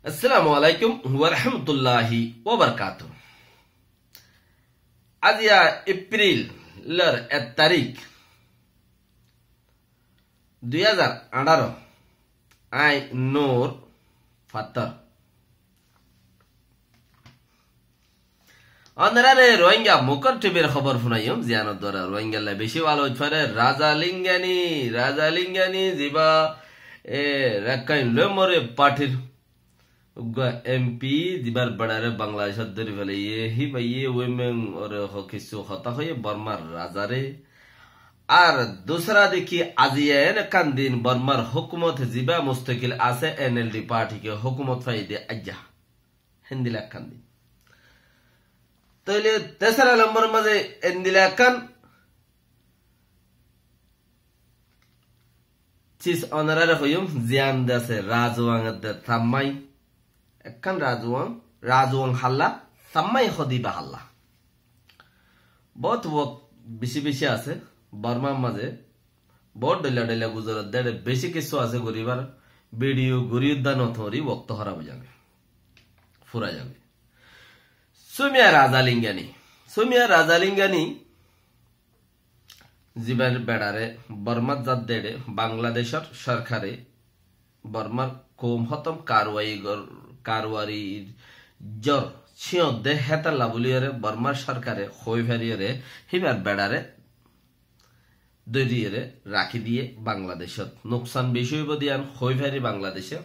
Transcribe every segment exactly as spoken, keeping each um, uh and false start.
Assalamu alaikum warahmatulláhi wabarakátuhu. Aziya Epril lor ek tarík, dui házar añçáro, añí Nur Fattor. Ónorare Rohingya Mukor T V r hóbor funaiyum, ziyánor duara Rohingyalla beci bála óit fare. Raza Lingani, Raza Lingani, ziba, e, Rakkain Loi More partir uggwá M P, zibar beçare Bangladecot dóri felaiye, híbaye women ore ho-, kissú hotá hoiye Bormar razare. Ar dusra deki aziya en ekkán din Bormar hókumot ziba mustakil asé N L D party ke hókumot faiyé de aijja. Héndilla ekkán din. Tóile tesara lombor maze héndilla ekkán sis ónorare hoiyum, ziyán de asé Razuang de Sammai, ekkán Razuang, Razuang halla, Sammai hodiba halla. Bout wok beci beci asé, Bormar maze bout dhoilla dhoilla guzorat de, beci kissú asé goribar, video gori udda no turi, wokto hóraf ói zagói, fura zagói. Sumiya Raza Lingani, Sumiya Raza Lingani, zibar beçare Bormat zat deçe Bangladecor sorkare Bormar koum hotom karwai gor-, karwari jor ciyot de hétalla buliyore Bormar sorkare hoi fariyore híbar beçare dóriyore rakí diye Bangladecot. Nuksan beci óibo de yián hoi fari Bangladecot.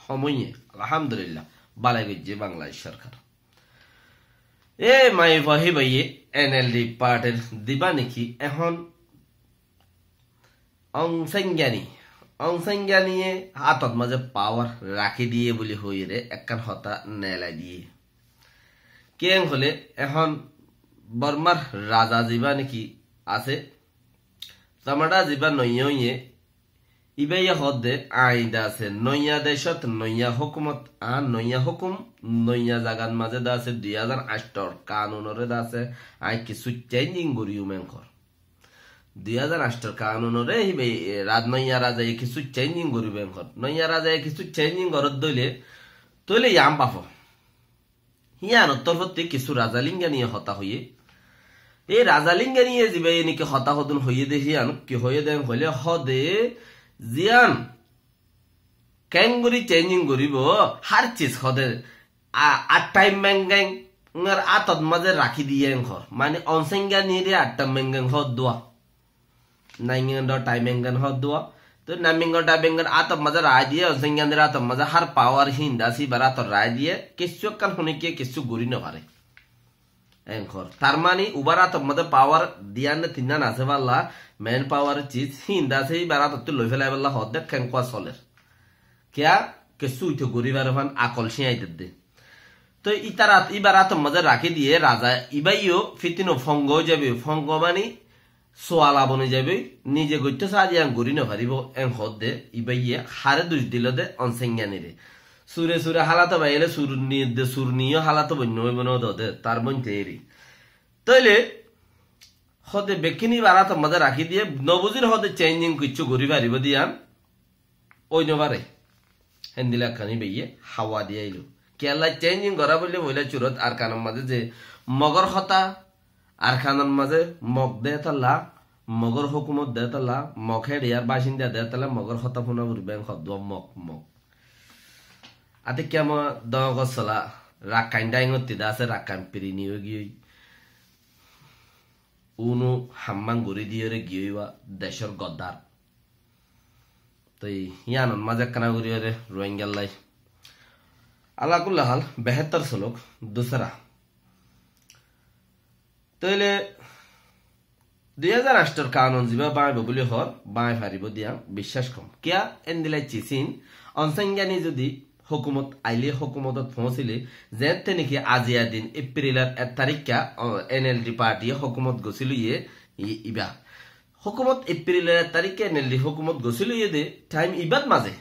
Homoiye, alhamdulillah, bálai goijje Bangladec sorkar. E maiyafua híbaye N L D partyr diba niki ehón Ong San Suu Kyi, Ong San Suu Kyi ye átot maze power rakí diye buli hoiyore ekkán hotá nelai diye. Kiyá hoile ehón Bormar raza ziba niki asé, Tamaña ziba noiya óiye, ibaye hoódde añí de asé noiya decót noiya hókumot, añár noiya hókum, noiya zagat mazé de asé dui házar añctor kanunore de asé añí kissú changing goríyum enkor. Dui házar añctor kanunore híba, e, raj-, noiya razaye kissú changing goríbo enkor. Noiya razaye kissú changing goródde óile tóile yián bafo. Híyanor torfótti kissú Raza Linganiye hotá hoiyé. Ei Raza Linganiye zibaye niki hotá hodún hoiyé dé híyan ki hoiyé dé hoilé hóde ziyán kengori changing goríbo hár sis hóde a-, atta mengengor átot mazé rakí diyé enkor. Mani Ong San Suu Kyi re atta mengeng hódduwa. Naingan do Thai Mengan hoddua. Toi Namingan do Thai Mengan átot mazé rai diye, Ong San Suu Kyi re átot mazé hár power hín de asé, íbar átot rai diye, kissú ekkán hone kiye kissú gorí no fare. Enkor. Tar mani ubar átot mazé power diyan ne tinnan asé balla, main power sis hín de asé, íbar átot loi felai balla hoódde kenkua soler. Kiya, kissú uite gorí fare fán akol cíñai dedde. Toi ítarat, íbar átot mazé rakí diye raza, ibáyo fitino fongo ói zaibo, fongo mani suala boni zaibo, nize goittó saá de yián gorí no faribo, en hoódde, ibáye hare duc dilo de Ong San Suu Kyi re. Sure sure hálato baiyele surni de, surni yó hálato boinno óibo no de, tar boin teri. Tóile, hóde bekkín íbar átot mazé rakí diye, no buzír hóde changing kissú gorí faribo de yián, ói no fare. Héndilla ekkán ibáye hawa diyailo. Kiyólla changing gorá boille boila curot Arkanor mazé ze Mogor hotá, Arkanor mazé Mog de tolla, Mogor hókumot de tolla, Mog héçiyar bacinda de tolla, Mogor hotá fúna foribo en hoddua Mog, Mog. Ate kiyama dogor sola, Rakkain daingotti de asé, Rakkain pirini ói giyói. Unu hamman gorí diyóre giyói wa decór goddar. Toi yíanor mazé ekkána gorí ore Rohingyallai. Ala kulli hal, behétor solok, dusra. Tóile dui házar añctor kanun zibá báñibo buli hoór, báñi faribo diya biccác kom. Kiya endilla sis hín, Ong San Suu Kyi zodi hókumot aile, hókumotot foóñsile, zeéñtte niki aziya din Eprilor ek tarikka, o, N L D party hókumot gosíl óiye, i-, ibá. Hókumot Eprilor ek tarikka N L D hókumot gosíl óiye de, thaim ibát mazé.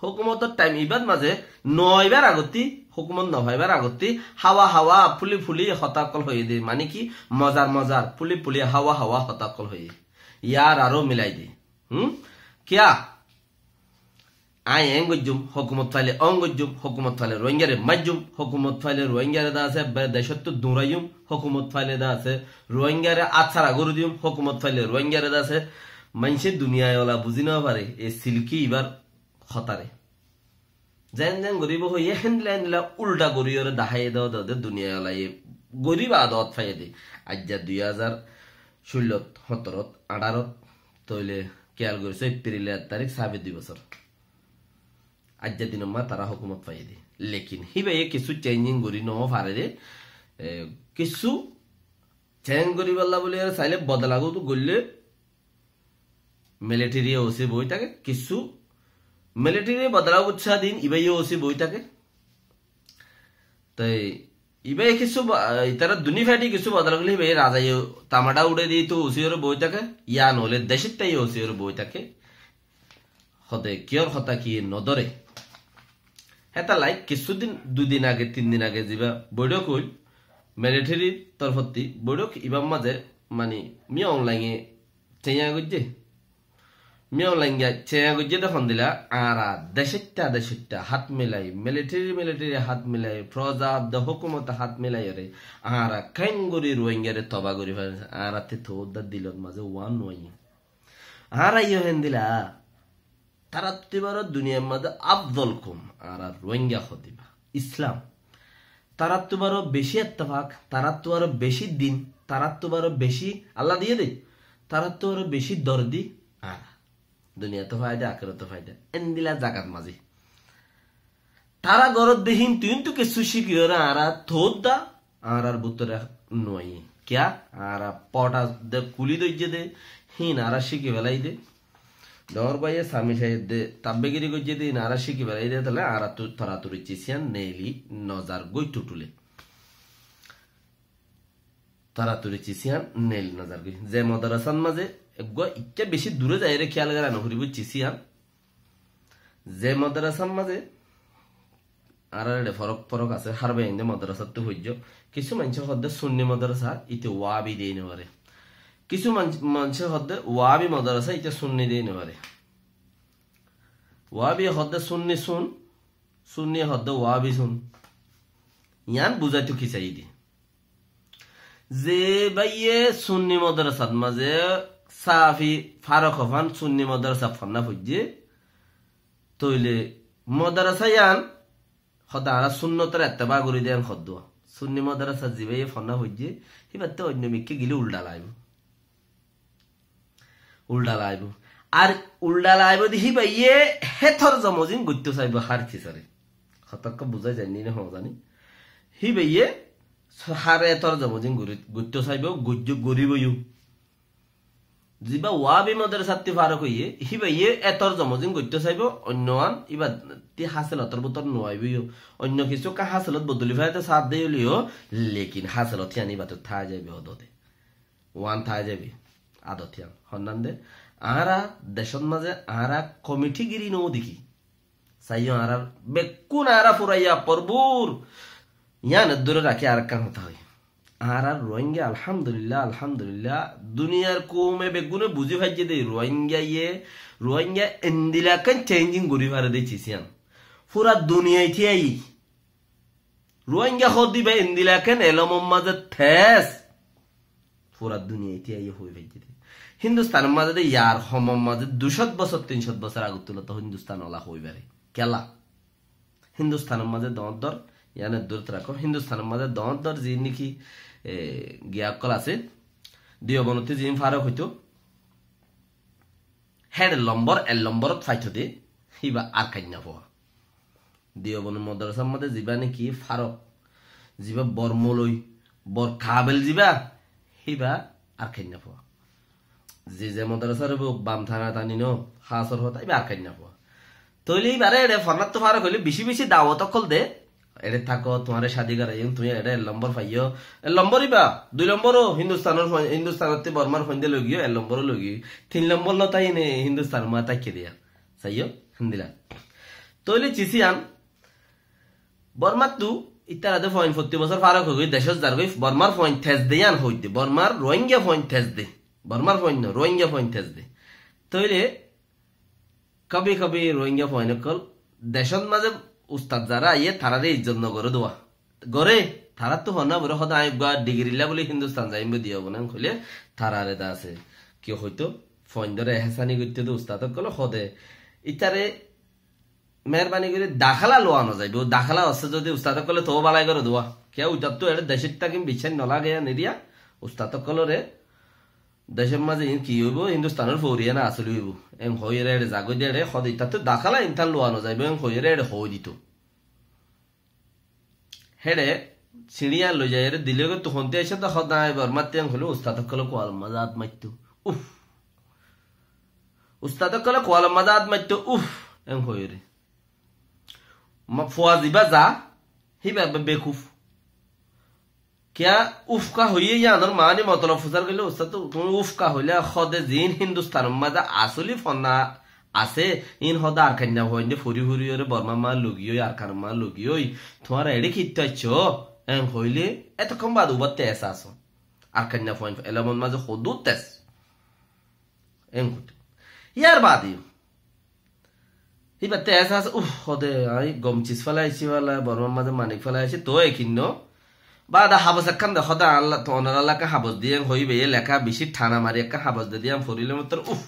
Hókumotor thaim ibát mazé no aibar agottí, hókumot no faibar agottí, hawa hawa, fuli fuli hotá ókkol hoiyé de, mani ki mozar mozar, fuli fuli hawa hawa hotá ókkol hoiyé. Yar aró milai de. Hum? Kiya? Aññí eén goijjum, hókumot faile oón goijjum, hókumot faile Ruáinggare maijjum, hókumot faile Ruáinggare de asé ebbere decóttu duñraiyum, hókumot faile de asé Ruáinggare átsára gorí diyum, hókumot faile Ruáinggare de asé maincé duniyai ola buzí nofaré, e silki ibar hotare. Zeén zeén goríbou hoiyé héndilla héndilla uldha goríyoré daháiye dé dé duniyai olaye goríba adot faiyé dé. Aijja dui házar cúllot, hóttorot, añçárot, tóile kiyal goríso, Epriler ek tarík, sáfe dui bosór. Aijja dinot ma tará hókumot faiyé dé. Lekin híbaye kissú chéinjing gorí nofaré dé. E, kissú chéinj goríbolla buli sailé bodola goillé militeri osi boi táke, kissú militeri bodola goijjé din ibaye osi boi táke. Toi ibaye kissú bo-, itará duní faiti kissú bodola goillé ibaye razaye tamaça uçé di to osi ore boi táke, ya noóile decót táiye osi ore boi táke. Hode kiyór hotá ki nodóre. Hétalla kissú din, dui din age, tin din age ziba boiçók óil, militerir torfottí boiçók, ibar mazé mani Min Aung Hlainge céña goijjé. Min Aung Hlainge céña goijjé de hondilla, añára decótta decótta hát milai, militeri militeri hát milai, foroza de hókumote hát milai ore, añára keéngorí Ruáinggare toba gorí farir, añárattú toódda dilot mazé uán nuaiyé. Añára yó héndilla, tarattú baró duniyair mazé afzol koum, añára Ruáingga hoó de íba, Islam. Tarattú baró beci ettefak, tarattú baró beci din, tarattú baró beci Allah diyé dé, tarattú baró beci dordi añára. Duniyató faida, akérattó faida. Héndilla zagat mazé. Tará goródde híntu, híntu kessú cíkiyoré añára toódda añárar bútore nuaiyé. Kiyá? Añára fotha de kúli doijjé dé, híin añára cíki félai dé. Dhoóñr báiye Sami Cáiye de tabbegiri goijjé dé, híin añára cíki félai dé, tóile añárattú toratori cisíyan neeli nozar gói tuthule. Toratori cisíyan neeli nozar gói. Ze modrasar mazé eggúa ikká beci duré zaiyóre kiyal gorá noforibó cisíyan. Ze modrasar mazé añárar eçé forók forók asé, hár bái ainde modrasattú foijjó. Kissú maincé hoódde sunni modrasa, íte wahábi diyé nofaré. Kissú man-, maincé hoódde wahábi modrasa, íte sunni diyé nofaré. Wahábi hoódde sunni sun, sunni hoódde wahábi sun. Yián buzáito ki saiyí dé. Ze báiye sunni modrasat mazé sáfi farok ófan sunni modrasat fonná foijjé, tóile modrasa yián hoódde añára sunnotor etteba gorí dé yián hoddúa. Sunni modrasat ze báiye fonná foijjé, híbattú oinno mikká gilé uldha laibó. Uldha laibó. Ar uldha laibó de híbaye hétor zomozin goittó saibó hár kisóre. Hotá ekká buzái zainné né hoó zani. Híbaye hár hétor zomozin gori-, goittó saibó, goijjó, goribó yó. Ziba wahábi modrasattí farok óiye, híbaye hétor zomozin goittó saibó, oinno an íbattí hásilotor bútor nuaibó yó. Oinno kissú ekká hásilot bodoli felaito saádde óileyo, lekin hásilot híyan íbattú tái zaibó odode. Uán tái zaibó. Adot híyan. Honnán de, añára decót mazé añára komiti giri nodekí. Saiyó añárar bekkún añára furaiya forbur. Yián eddúre rakí arekkán hotá hoói. Añárar Ruáingga alhamdulillah, alhamdulillah, duniyar koume beggúne buzí faijjé dé Ruáinggaye, Ruáingga endilla ekkán chéinjing gorí fare dé cisíyan. Fura duniyait aiyí. Ruáingga hoódde íba endilla ekkán elomor mazé tez. Fura duniyait aiyé hoói faijjé dé. Hindustan mazé de yar homor mazé dui cót bosór, tin cót bosór agottú lói Hindustan ola hoói fare. Kiyólla? Hindustan mazé doóñr doóñr, yián eddúre rakó. Hindustan mazé doóñr doóñr ziín niki, e, giya ókkol asé. Diyobonottí ziín farok óito. Héçe lombor, ek lomborot faito dé, híba Arkainna fua. Diyobonor modrasar mazé zibá niki farok, zibá bor moloi, bor kabel zibá, híba Arkainna fua. Ze ze modrasar óibo, bam tana tani no, hásor hotá, íba Arkainna fua. Tóile íbaré eçé fonnáttú farok óile bicí bicí dawot ókkol de, eçé táko, tuáñre cádi goraiyum, tuñí eçé ek lombor faiyó. Ek lombor íba, dui lombor ó Hindustanor fuain, Hindustanottú Bormar fuainde loi giyó, ek lombor ó loi giyó. Tin lombor loi táiye né Hindustanor mazé táikke diya. Saiyó, héndilla. Tóile cisíyan, Bormattú ítara de fuain fottí bosór farok ói goi, decót zargoi, Bormar fuain tez de yián hoóidde, Bormar Ruáingga fuain tez de. Bormar fuain no, Ruáingga fuain tez de. Tóile Kabi kabi Rohingya fuain ókkol decót mazé ustad zará aiyé, taráre izzot nogoré dé. Goré, taráttu honna bore hodé aññí uggwá digirilla buli Hindustan zaiyum buli diyó bone hoilé, taráre dase. Ki hoitó, fuaindóre ehsani goittó dé ustad ókkole hodé. Ítare meherbani gorí dakhala luwa nozaibó. Dakhala hossé zodi ustad ókkole toó balai goré dé. Kiyá uitattu eçé decót tákim biccác nolage yá niriya, ustad ókkolore decór mazé iín ki óibo, Hindustanor fouriya na asóli óibo. Eén hoiyóre eçé zagói de eçé, hodé itattú dakhala iín tán luwa nozaibó, eén hoiyóre eçé hoói dito. Héçe siñçí yían loi zaiyóre dilé goi, "Tui hontú aiccós?" "Dé hodé aññí Bormattú," eén hoilé ustad ókkole kualor mazé át maittó. Uf. Ustad ókkole kualor mazé át maittó, "Uf," eén hoiyóre. Ma-, fua zibá za, híba be-, bekuf. Kiyá ufka hoiyé yíanor maáni motolob fusár goillé, ustad, tuñí ufka hoilá hodé ziín Hindustanor mazé asóli fonná asé, iín hodé Arkanna fuainde fori fori óre Bormar mazé logiyói, Arkanor mazé logiyói, tuáñra eçé kittú aiccó? Eén hoilé, etokkón baade ubatte ehsas ó. Arkanna fuain elomor mazé hodú tes. Eén hoitó. Yar baade yó. Íbatte ehsas, uf, hodé, aññí gom sis félai aiccí bála, Bormar mazé manik félai aiccí, toó ekinnó. Baade habos ekkán de hodé, añálla, to onorá laka habos diyé, hoibá yé leká bicí thana mari ekkán habos de diyé, aññí forilé mottor, uf.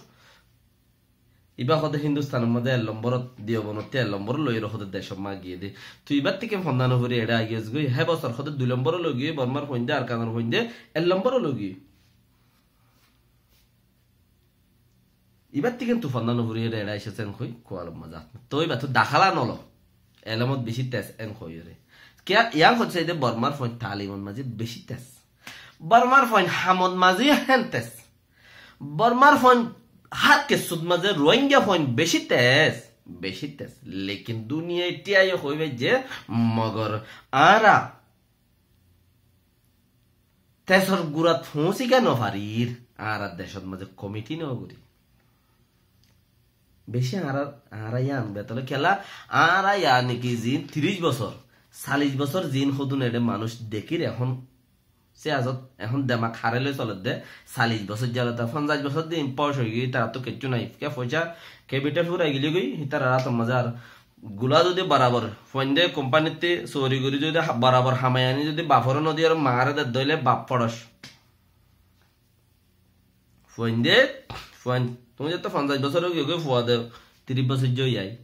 Íba hodé Hindustanor mazé ek lomborot, Diyobonotté ek lombor loiyóre hodé decót mazé giyé dé. Tui íbar tíkin fonná nofori eçé aigiyós goi, hé bosór hodé dui lombor loi giyé, Bormar fuainde, Arkanor fuainde, ek lombor loi giyé. Íbar tíkin tui fonná nofori eçé, eçé aiccós eén hoi, kualor mazé át. Toi íba tui dakhala nolo. Elomot bicí tes eén hoiyóre. Kiyá, yián hoitó saidde Bormar fuain talimor mazé bicí tes. Bormar fuain hamot mazé yó hén tes. Bormar fuain hár kessút mazé Rohingya fuain bicí tes. Bicí tes. Lekin duniyai thíya yó hoibá ze mogor añára tesor gurat foóñsi giyá nofarir, añára decót mazé komiti nogorí. Bicí añára, añára yián betole kiyólla, añára yián ki zin tiríc bosór, salic bosór zin hodún eçé manúic dekír ehón siyasot, ehón demak haré loi soledde, salic bosór zalota, fonzaic bosór din pos óigiyoi, tarattú kessú nai, ke foicá, ke bita furai gilí goi, hítarar átor mazé ar Gula zodi borabor, fuainde kompanittú sori gorí zodi ha-, borabor hamai aní zodi bafore nodi ar maáre dedde óile baf foros. Fuainde, fuain, tuñí zeto fonzaic bosór óigiyoi, fua de tiríc bosóijja ói zai.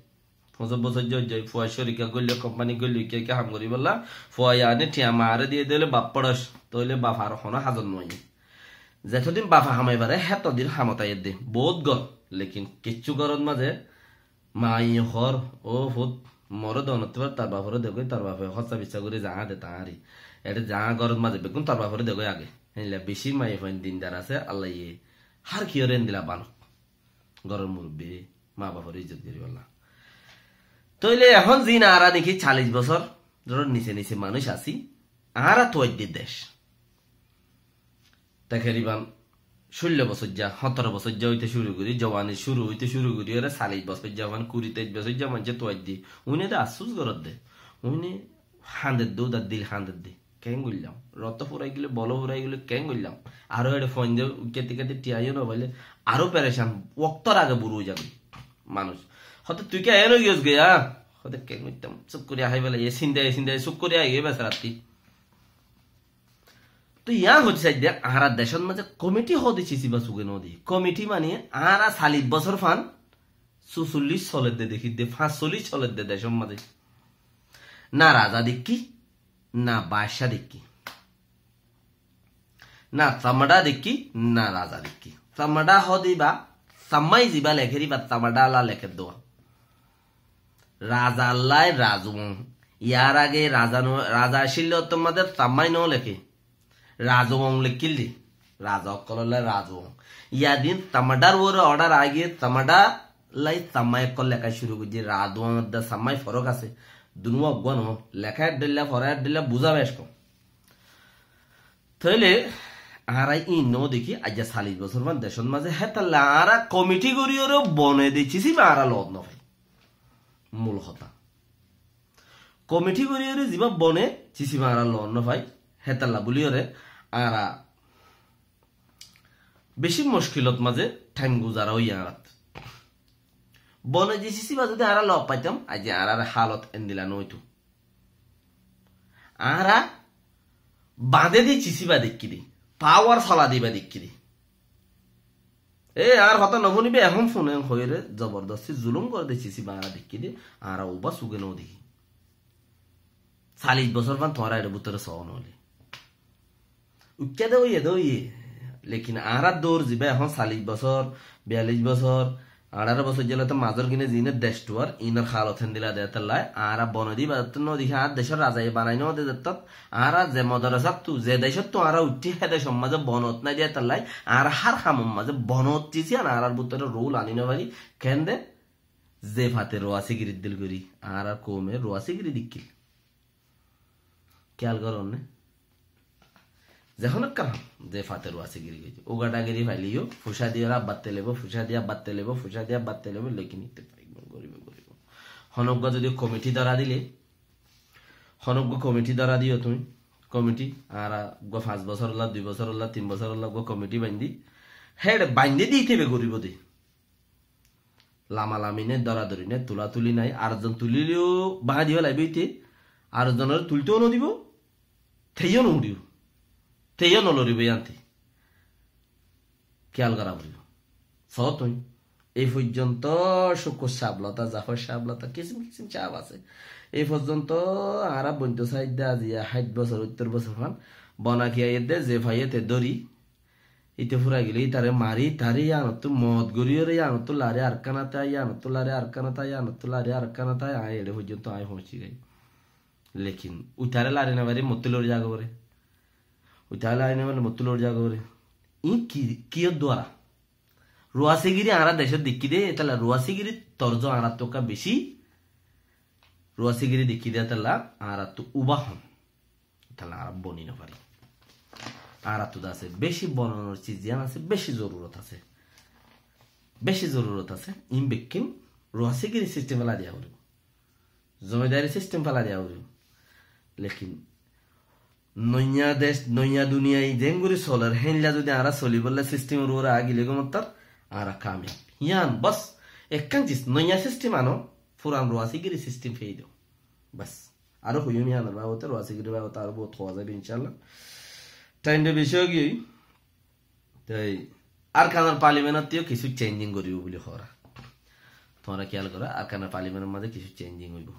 Fonzaic bosóijja ói zai, fua córik goille, kompani goille, kiyá kiyá ham goríbolla, fua aní thiañ maáre diyé de óile baf foros, tóile baf ar honó hazot no aiyé. Zetodin bafe hamai fare, hétodin hamot aiyé de. Bout gor, lekin kessú gorot mazé Maáye hoór, "Ó fut, moré de onottú bar tar bafore degói, tar bafe hóssa bissa gorí zaáñde taáñri. Eçé zaáñ górot mazé beggún tar bafore degói age." Héinla bicí maiyafuain dindar asé, Allaye hár kiyóre endilla banok. Góror murubbi, maa bafor izzot goríbolla. Tóile ehón ziín añára niki callic bosór, dóro nise nise manúic así, añára tuaidde dec. Takriban cúllo bosóijja, hóñtoro bosóijja óite cúru gorí, jowani cúru óite cúru gorí, ore callic bosóijja, mane kuri teic bosóijja maincé tuaidde. Uine de afsús goródde. Uine hañdedde, údar dil hañdedde. Keén goillám? Roto furai gile, bolo furai gile, keén goillám? Aró eçe foinde uikkáti káti thiañó no faile, aró perecan, októr age buru ói zagói manúic. Hóde, "Tui ki eén ói giyós goi, á?" Hóde, "Keén goittám? Suk gorí ahái félai, e sinda, e sinda, suk gorí ahái giyói besaratti." Toi yián hoitó saidde, añára decót mazé komiti hóde cisibá suge no de. Komiti mani añára callic bosór fan, sucullic soledde dekí de, fañsollic soledde decót mazé. Na raza dekkí, na baccá dekkí. Na tamada dekkí, na raza dekkí. Tamada hóde íba, sammái zibá lekér íba tamada ala lekér dé. Raza allái razuwong. Yar age raza no, raza accíl de ottór mazé sammái no leké. Razuwong lekkíl de. Raza ókkolólla razuwong. Yadin tamadar uore odar aigiyé, tamada lai sammái ókkol leká cúru goijjé. Razuwong edde sammái forók asé. Dunuwa uggúa no. Leká eddóilla, forá eddóilla, buzá bec kom. Tóile añára iín no dekí, aijja callic bosór fan decót mazé, hétalla añára komiti goríyoré bone de cisibá añára loot no fai. Mul hotá. Komiti goríyoré zibá bone cisibá añára loot no fai, hétalla bóliyoré añára bicí muckilot mazé thaim guzara óiye añárat. Bone di cíciba zodi añára lof faitam, aijja añárar halot endilla no óito. Añára bañde di cíciba deikki de, pawar sola diba deikki de. E, añár hotá no fúnibe, ehón fúnen hoiyóre zobordosti zulum gore de cíciba añára deikki de, añára uba suge no dekí. Sallic bosór fán tuáñra ere bútore sóo noóile. Uikká de óiye de óiye. Lekin añárar dour ziba ehón sallic bosór, biyallic bosór, añçáro bosór zele to mazór gine zine dec tuar, inor halot héndilla de étalla, añára bone di bazattú no dekí, añár decór razaye banai no de zettót, añára ze modorasáttu, ze decóttu añára uiththí, hé decór mazé bonot nai de étalla, añára hár hamor mazé bonot cíci an añárar bútore rul ani no fari, kende, ze fate ruwasigirir dil gorí, añárar koume ruwasigiri dikkil. Kiyal goron né? Zehón ekkán ham, ze fate ruwasigiri goijje. Ugadagiri faileyó, fucá diyóre abbar telebo, fucá diya abbar telebo, fucá diya abbar telebo, lekin itte faigbo, goribo, goribo. Honó uggwá zodi komiti dóra dile, honó uggwá komiti dóra diyo tuñí, komiti, añára uggwá fañs bosórolla, dui bosórolla, tin bosórolla uggwá komiti bañdi, héçe bañdi dite be goribo de. Lamalami nai, dóradóri nai, tulatuli nai, ar zon tulileyó báñgi di félaibo íte, ar zonoré tulitó no dibo, teyó no uçibo, teyó no loribo yíanti. Kiyal gora foribo. Só tuñí, ei foijjonto cúkur cáf lota, zafar cáf lota, kisim kisim cáf asé. Ei foijjonto añára bointo saidde aziya háit bosór, óittor bosór fán, bona kiyai edde, ze faiyé te dóri, íte fúrai gile ítare mari, tare yíanottú moot goríyore yíanottú lari, arekkánot ai, yíanottú lari, arekkánot ai, yíanottú lari, arekkánot ai, aññí eçé foijjonto aññí foóñsi goi. Lekin uitare lari no fari, mottú lori zagói bóle. Uitare lari no fari, mottú lori zagói bóle. Iín ki, kiyór duara? Ruwasigiri añára decót deikki de, étalla ruwasigiri torzo añárattú ekka beci, ruwasigiri deikki de, étalla añárattú uba hom. Tale añára boni no fari. Añárattú de asé, beci bononor ciz ziyán asé, beci zorurot asé. Beci zorurot asé. Iín bekkín ruwasigiri sistem félai diya foribo. Zomidari sistem félai diya foribo. Lekin noiya dec, noiya duniyai zeéngorí soler, héndilla zodi añára solibólla sistemor uore agile gom ottór, añára kamiyab. Yían bos, ekkán ciz, noiya sistem ano, furan ruwasigiri sistem fei do. Bas. Aró hoiyum yíanor babote, ruwasigiri babote aró bout hoó zaibo, incállah. Thaim de beci ói giyói. Toi Arkanor palimenot yó kissú cenjing goríbo buli hoór. Tuáñra kiyal goró, Arkanor palimenor mazé kissú cenjing óibo.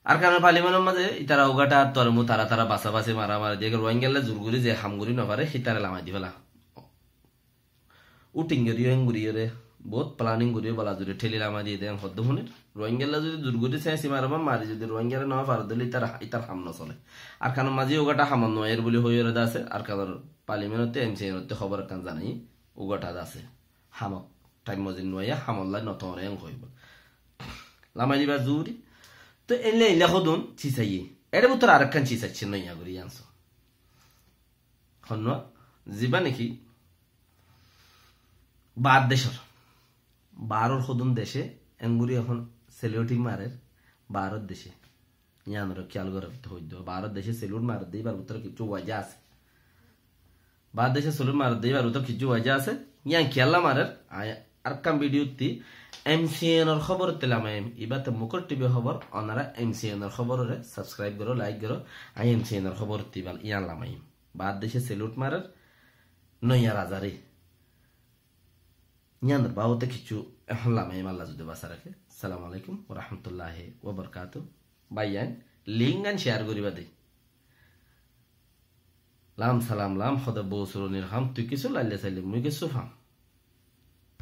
Arkanor palimenor mazé ítara ugáta tuáre mu tara tara basabasi maramari diyé, Ruáingalla zur gorí ze ham gorí no fare, hítare lamai di féla. Uthing gorí, en gorí ore, bout planning gorí, bala zuri theli lama diye de, en hoddo funir. Ruáingalla zudi zur gorí sesi mare ba mari zudi Ruáingare no fare dóile itar, itar ham no sole. Arkanor mazé ugáta hamot no aiyér buli hoi ore de asé, Arkanor parliament otte, M C N otte hobor ekkan zanai, ugáta de asé. Hamot, time mozin no aiya, hamot lai no tore en hoibo. Lama diba zuri. To enle enle hodun, cisaiye. Ere bútore arekkan cisaiccé noiya gorí anso. Honnúa, ziba niki baár decór. Baáror hodún dece, enguri ehón saluting marer, baáror dece. Yíanoré kiyal goré hoiddé, baáror dece salute marer de, íbar bútore kissú waja asé. Baár dece salute marer de, íbar bútore kissú waja asé. Yían kiyálla marer, añí arekkán video ttí M C N or hóbor ttí lamaiyum, ibá te Mukor T V hóbor, onará M C N or hóbororé subscribe goró, like goró, añí M C N or hóbor ttí ibá yían lamaiyum. Baár dece salute marer, noiya razaré. Yíanor babote kissú ehón lamaiyum, Allah zudi basa raké. Assalamu alaikum wa rahmatullahi wa barakatuh. Báiyain, link gán share goriba de. Lam salam lam, hóde bou suronir ham, tui kissú laille saile mui kissú fam.